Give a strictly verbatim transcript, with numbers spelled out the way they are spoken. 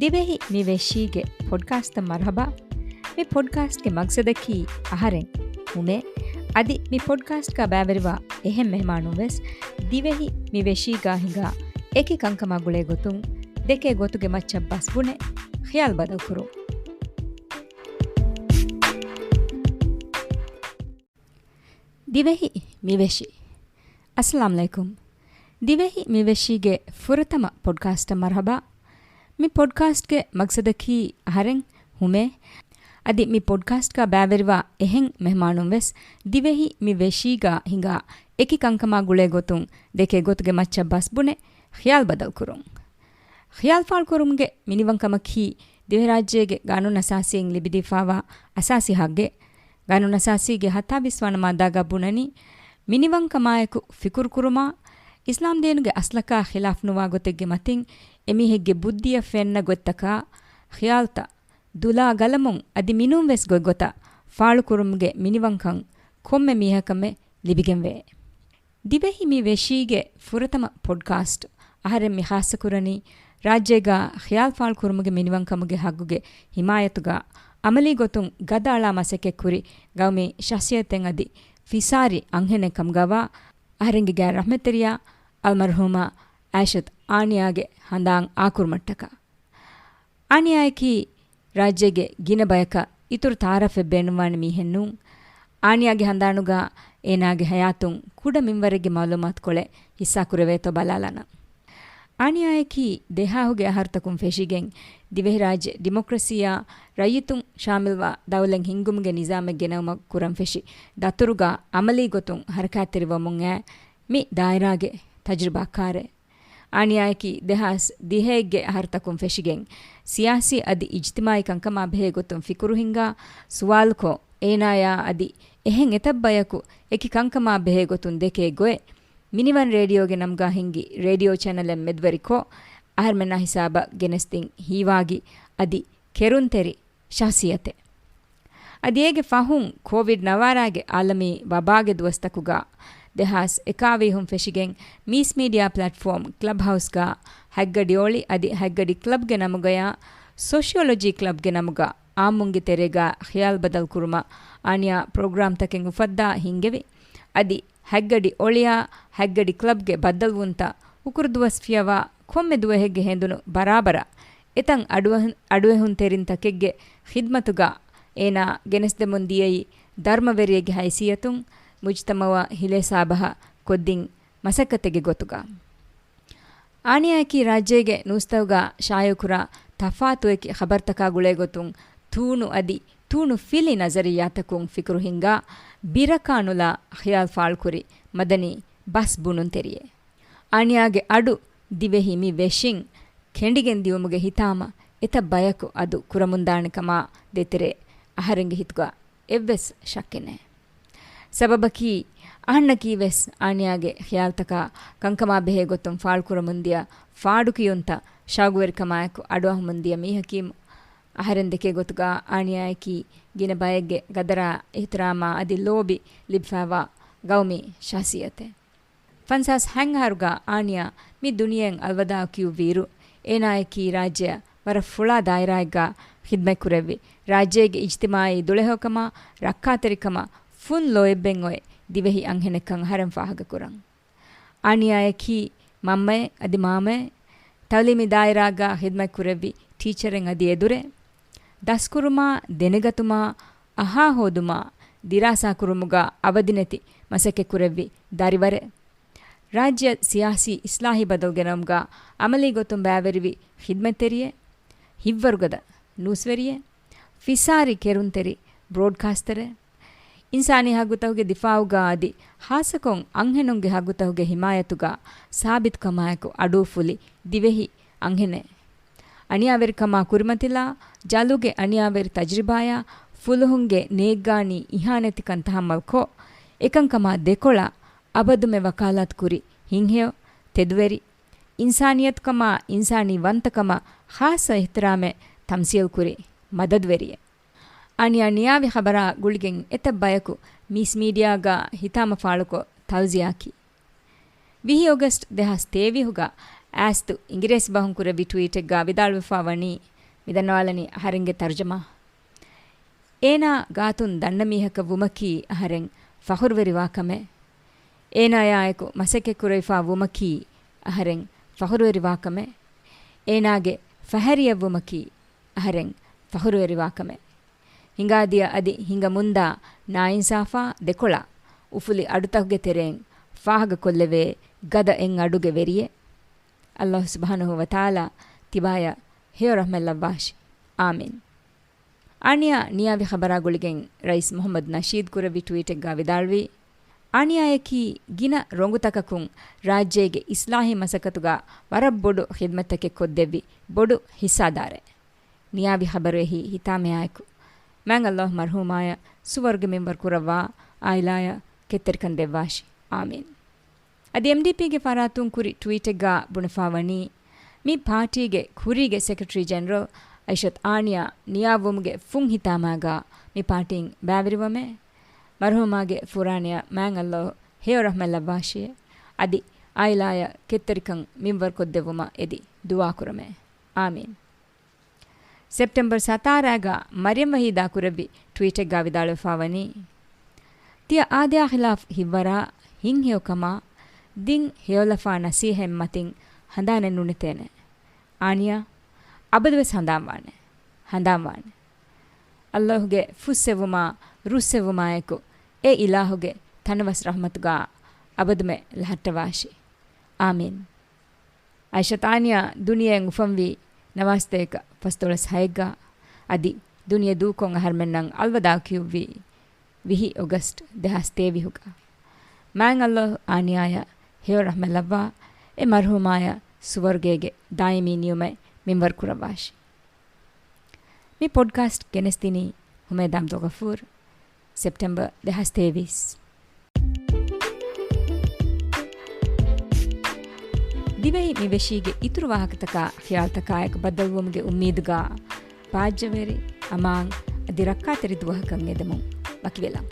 ދިވެހި މި ވެށީގެ ޕޮޑްކާސްޓަށް މަރުޙަބާ. މި ޕޮޑްކާސްޓްގެ މަގްސަދަކީ އަހަރެން ހުމޭ، އަދި މި ޕޮޑްކާސްޓްގަ ބައިވެރިވާ އެހެން މެހެމާނުން ވެސް ދިވެހި މި ވެށީގާ ހިނގާ އެކި ކަންކަމާ ގުޅޭ ގޮތުން ދެކޭ ގޮތުގެ މައްޗަށް ބަސް ބުނެ ޚިޔާލު ބަދަލު ކުރުން. ދިވެހި މިވެށި. އައްސަލާމް ޢަލައިކުމް. ދިވެހި މިވެށީގެ ފުރަތަމަ ޕޮޑްކާސްޓަށް މަރުޙަބާ. މި ޕޮޑްކާސްޓްގެ މަގްސަދަކީ އަހަރެން ހުމޭ. އަދި މި ޕޮޑްކާސްޓްގަ ބައިވެރިވާ އެހެން މެހެމާނުން ވެސް ދިވެހި މި ވެށީގަ ހިނގާ އެކި ކަންކަމާ ގުޅޭ ގޮތުން ދެކޭ ގޮތުގެ މައްޗަށް ބަސް ބުނެ ޚިޔާލު ބަދަލު ކުރުން. ޚިޔާލު ފާޅުކުރުމުގެ މިނިވަންކަމަކީ ދިވެހިރާއްޖޭގެ ގާނޫނު އަސާސީން ލިބިދީފާވާ އަސާސީ ޙައްޤެއް. ގާނޫނު އަސާސީގެ ހަތާވީސް ވަނަ މާއްދާގަ ބުނަނީ، މިނިވަންކަމާއެކު ފިކުރުކުރުމާ، އިސްލާމްދީނުގެ އަސްލަކާ ޚިލާފް ނުވާ ގޮތެއްގެ މަތިން އެމީހެއްގެ ބުއްދިއަށް ފެންނަ ގޮތްތަކާ، ޚިޔާލުތައް ދުލާ ގަލަމުން އަދި މިނޫންވެސް ގޮތްގޮތަށް ފާޅުކުރުމުގެ މިނިވަންކަން ކޮންމެ މީހަކަމެ ލިބިގެންވޭ. ދިވެހި މި ވެށީގެ ފުރަތަމަ ޕޮޑްކާސްޓް އަހަރެން މި ޚާއްޞަކުރަނީ، ރާއްޖޭގަ ޚިޔާލު ފާޅުކުރުމުގެ މިނިވަންކަމުގެ ހައްގުގެ ހިމާޔަތުގަ އަމަލީ ގޮތުން ގަދައަޅާ މަސައްކަތްކުރި ގައުމީ ޝަޚްޞިއްޔަތެއް އަދި ފިސާރި އަންހެނެއް ކަމުގަވާ އަހަރެންގެ ގާތް ރަޙްމަތްތެރިޔާ އަލްމަރްޙޫމާ އާއިޝަތު އާނިޔާގެ ހަނދާން އާކުރުމަށްޓަކާ. އާނިޔާއަކީ ރާއްޖޭގެ ގިނަ ބަޔަކަށް އިތުރު ތަޢާރަފެއް ބޭނުންވާނެ މީހެއް ނޫން. އާނިޔާގެ ހަނދާނުގަ އޭނާގެ ހަޔާތުން ކުޑަ މިންވަރެއްގެ މަޢުލޫމާތުކޮޅެއް ޙިއްޞާކުރެވޭތޯ ބަލާލާނަން. އާނިޔާއަކީ ދެހާހުގެ އަހަރުތަކުން ފެށިގެން، ދިވެހިރާއްޖެ ޑިމޮކްރަސީއާ ރައްޔިތުން ޝާމިލްވާ ދައުލަތް ހިންގުމުގެ ނިޒާމެއް ގެނައުމަށް ކުރަން ފެށި ދަތުރުގަ އަމަލީ ގޮތުން ޙަރަކާތްތެރިވަމުން އައި މި ދާއިރާގެ ތަޖުރިބާކާރެއް. އާނިޔާއަކީ ދެހާސް ދިހައެއްގެ އަހަރުތަކުން ފެށިގެން، ސިޔާސީ އަދި އިޖްތިމާޢީ ކަންކަމާ ބެހޭ ގޮތުން ފިކުރު ހިންގާ، ސުވާލުކޮށް، އޭނާޔާ އަދި އެހެން އެތައް ބަޔަކު އެކި ކަންކަމާ ބެހޭ ގޮތުން ދެކޭ ގޮތް، މިނިވަން ރޭޑިއޯގެ ނަމުގަ ހިންގި ރޭޑިއޯ ޗެނަލެއް މެދުވެރިކޮށް، އަހަރުމެންނާ ހިސާބަށް ގެނެސްދިން ހީވާގި އަދި ކެރުންތެރި ޝަޚްޞިއްޔަތެއް. އަދި އޭގެ ފަހުން ކޯވިޑް ނަވާރާގެ އާލަމީ ވަބާގެ ދުވަސްތަކުގަ ދެހާސް އެކާވީހުން ފެށިގެން މީސް މީޑިއާ ޕްލެޓްފޯމް ކްލަބް ހައުސްގަ ހަތްގަޑި އޮޅި އަދި ހަތްގަޑި ކްލަބްގެ ނަމުގަޔާ ސޯޝިއޮލޮޖީ ކްލަބްގެ ނަމުގަ އާއްމުންގެ ތެރޭގަ ޚިޔާލު ބަދަލު ކުރުމަށް އާނިޔާ ޕްރޮގްރާމްތަކެއް އުފައްދާ ހިންގެވި. އަދި ހަތްގަޑި އޮޅިއާ ހަތްގަޑި ކްލަބްގެ ބައްދަލުވުންތައް ހުކުރު ދުވަސް ފިޔަވާ ކޮންމެ ދުވަހެއްގެ ހެނދުނު ބަރާބަރަށް އެތައް އަޑުއެހުން، އަޑުއެހުންތެރިންތަކެއްގެ ޚިދްމަތުގަ އޭނާ ގެނެސްދެމުން ދިޔައީ ދަރުމަވެރިއެއްގެ ހައިސިއްޔަތުން މުޖްތަމަޢަށް ހިލޭ ސާބަހަށް ކޮށްދިން މަސައްކަތެއްގެ ގޮތުގަ. އާނިޔާއަކީ ރާއްޖޭގެ ނޫސްތަކުގަ ޝާއިޢުކުރާ ތަފާތު އެކި ޚަބަރުތަކާ ގުޅޭ ގޮތުން ތޫނު އަދި ތޫނު ފިލި ނަޒަރިއްޔާތަކުން ފިކުރު ހިންގާ ބިރަކާ ނުލާ ޚިޔާލު ފާޅުކުރި މަދަނީ ބަސް ބުނުންތެރިއެއް. އާނިޔާގެ އަޑު ދިވެހި މި ވެށިން ކެނޑިގެން ދިއުމުގެ ހިތާމަ އެތައް ބަޔަކު އަދު ކުރަމުންދާނެ ކަމާ ދޭތެރޭ އަހަރެންގެ ހިތުގަ އެއްވެސް ޝައްކެއް ނެތް. ސަބަބަކީ، އަހަންނަކީ ވެސް އާނިޔާގެ ޚިޔާލުތަކާ ކަންކަމާ ބެހޭ ގޮތުން ފާޅުކުރަމުންދިޔަ ފާޑުކިޔުންތައް ޝައުގުވެރިކަމާއެކު އަޑުއަހަމުންދިޔަ މީހަކީމު. އަހަރެން ދެކޭ ގޮތުގަ އާނިޔާއަކީ ގިނަ ބައެއްގެ ގަދަރާ، އިޙްތިރާމާ އަދި ލޯބި ލިބިފައިވާ ގައުމީ ޝަޚްޞިއްޔަތެއް. ފަންސާސް ހަތް އަހަރުގަ އާނިޔާ މި ދުނިޔެއަށް އަލްވަދާޢު ކިޔުއްވިއިރު، އޭނާއަކީ ރާއްޖެއަށް ވަރަށް ފުޅާ ދާއިރާއެއްގަ ޚިދްމަތްކުރެއްވި، ރާއްޖޭގެ އިޖްތިމާޢީ ދުޅަހެޔޮކަމާ، ރައްކާތެރިކަމާ ފުން ލޯތްބެން އޮތް ދިވެހި އަންހެނެއްކަން އަހަރެން ފާހަގަކުރަން. އާނިޔާއަކީ މަންމައެއް އަދި މާމައެއް، ތަޢުލީމީ ދާއިރާގަ ޚިދްމަތްކުރެއްވި ޓީޗަރެއް އަދި އެދުރެއް. ދަސްކުރުމާ، ދެނެގަތުމާ، އަހާ ހޯދުމާ، ދިރާސާކުރުމުގަ އަވަދިނެތި މަސައްކަތްކުރެއްވި ދަރިވަރެއް. ރާއްޖެއަށް ސިޔާސީ އިސްލާހީ ބަދަލު ގެނައުމުގަ އަމަލީ ގޮތުން ބައިވެރިވި ޚިދްމަތްތެރިއެއް. ހިތްވަރުގަދަ ނޫސްވެރިއެއް. ފިސާރި ކެރުންތެރި ބްރޯޑްކާސްޓަރެއް. އިންސާނީ ހައްގުތަކުގެ ދިފާޢުގަ އަދި ޚާއްޞަކޮށް އަންހެނުންގެ ހައްގުތަކުގެ ހިމާޔަތުގަ ސާބިތުކަމާއެކު އަޑުއުފުލި ދިވެހި އަންހެނެއް. އަނިޔާވެރިކަމާ ކުރިމަތިލާ، ޖަލުގެ އަނިޔާވެރި ތަޖުރިބާޔާ، ފުލުހުންގެ ނޭއްގާނީ އިހާނެތިކަން ތަޙައްމަލްކޮށް، އެކަންކަމާ ދެކޮޅަށް އަބަދުމެ ވަކާލާތުކުރި ހިތްހެޔޮ، ތެދުވެރި، އިންސާނިއްޔަތުކަމާ އިންސާނީ ވަންތަކަމަށް ޚާއްޞަ އިޙްތިރާމެއް ތަމްސީލްކުރި މަދަދުވެރިއެއް. އަނިޔާ ނިޔާވި ޚަބަރާ ގުޅިގެން އެތައް ބަޔަކު މީސް މީޑިއާގަ ހިތާމަ ފާޅުކޮށް ތައުޒިޔާކީ. ވިހި އޮގަސްޓް ދެހާސް ތޭވީހުގަ އާސްތު އިނގިރޭސި ބަހުން ކުރެއްވި ޓްވީޓެއްގާ ވިދާޅުވެފާ ވަނީ، މިދަންނަވާލަނީ އަހަރެންގެ ތަރުޖަމާ. އޭނާ ގާތުން ދަންނަ މީހަކަށް ވުމަކީ އަހަރެން ފަޚުރުވެރިވާ ކަމެއް. އޭނާޔާއެކު މަސައްކަތްކުރެވިފާ ވުމަކީ އަހަރެން ފަޚުރުވެރިވާ ކަމެއް. އޭނާގެ ފަހަރިއެއްވުމަކީ އަހަރެން ފަޚުރުވެރިވާ ކަމެއް. ހިނގާދިޔަ އަދި ހިނގަމުންދާ ނާއިންސާފާ ދެކޮޅަށް އުފުލި އަޑުތަކުގެ ތެރެއިން ފާހަގަކޮށްލެވޭ ގަދަ އެއް އަޑުގެ ވެރިއެއް. އައްލާހު ސުބްޙާނަހު ވަތަޢާލާ ތިބާޔަށް ހެޔޮ ރަޙްމަތް ލައްވާށި. އާމީން. އާނިޔާ ނިޔާވި ޚަބަރާ ގުޅިގެން ރައީސް މުޙައްމަދު ނަޝީދު ކުރެއްވި ޓްވީޓެއްގާ ވިދާޅުވީ، އާނިޔާޔަކީ ގިނަ ރޮނގުތަކަކުން ރާއްޖޭގެ އިސްލާހީ މަސައްކަތުގާ ވަރަށް ބޮޑު ޚިދްމަތްތަކެއް ކޮށްދެއްވި ބޮޑު ހިއްސާދާރެއް. ނިޔާވި ޚަބަރުއެހީ ހިތާމަޔާއެކު، މާތް އައްލާހު މަރްޙޫމާޔަށް ސުވަރުގެ މިންވަރު ކުރައްވާ، އާއިލާޔަށް ކެތްތެރިކަން ދެއްވާށި. އާމީން. އަދި އެމްޑީޕީގެ ފަރާތުން ކުރި ޓްވީޓެއްގާ ބުނެފާވަނީ، މި ޕާޓީގެ ކުރީގެ ސެކްރެޓަރީ ޖެނެރަލް އައިޝަތު އާނިޔާ ނިޔާވުމުގެ ފުން ހިތާމާގާ މި ޕާޓީން ބައިވެރިވަމޭ. މަރްޙޫމާގެ ފުރާނަޔަށް މާތް އައްލާހު ހެޔޮ ރަޙްމަތް ލައްވާށިއޭ. އަދި އާއިލާޔަށް ކެތްތެރިކަން މިންވަރުކޮށްދެއްވުމަށް އެދި ދުޢާކުރަމޭ. އާމީން. ސެޕްޓެމްބަރު ސަތާރައިގާ މަރިޔަމް ވަޙީދާ ކުރެއްވި ޓްވީޓެއްގާ ވިދާޅުވެފާވަނީ، ތިޔަ އާދަޔާ ޚިލާފް ހިތްވަރާ ހިތްހެޔޮކަމާ ދިން ހެޔޮލަފާ ނަސީހަތް މަތިން ހަނދާނެއް ނުނެތޭނެ. އާނިޔާ އަބަދުވެސް ހަނދާންވާނެ. ހަނދާންވާނެ. އައްލާހުގެ ފުއްސެވުމާ ރުއްސެވުމާއެކު އެ އިލާހުގެ ތަނަވަސް ރަޙްމަތުގާ އަބަދުމެ ލަހައްޓަވާށި. އާމީން. އައިޝަތު އާނިޔާ ދުނިޔެއަށް އުފަންވީ ނަވާސްތޭކަ ފަސްދޮޅަސް ހައެއްގަ، އަދި ދުނިޔެ ދޫކޮށް އަހަރުމެންނަށް އަލްވަދާޢު ކިޔުއްވީ ވިހި އޮގަސްޓް ދެހާސް ތޭވީސްގަ. މާތް އައްލާހު އާނިޔާޔަށް ހެޔޮ ރަޙްމަތް ލައްވާ، އެ މަރްޙޫމާޔަށް ސުވަރުގޭގެ ދާއިމީ ނިޢުމަތް މިންވަރު ކުރައްވާށި. މި ޕޮޑްކާސްޓް ގެނެސްދިނީ ހުމޭދް އަބްދުލްޣަފޫރު، ސެޕްޓެމްބަރު ދެހާސް ތޭވީސް. ދިވެހި މިވެށީގެ އިތުރު ވާހަކަތަކާ ޚިޔާލުތަކާއެކު ބައްދަލުވުމުގެ އުއްމީދުގާ ބާއްޖަވެރި، އަމާން އަދި ރައްކާތެރި ދުވަހަކަށް އެދެމުން ވަކިވެލަން.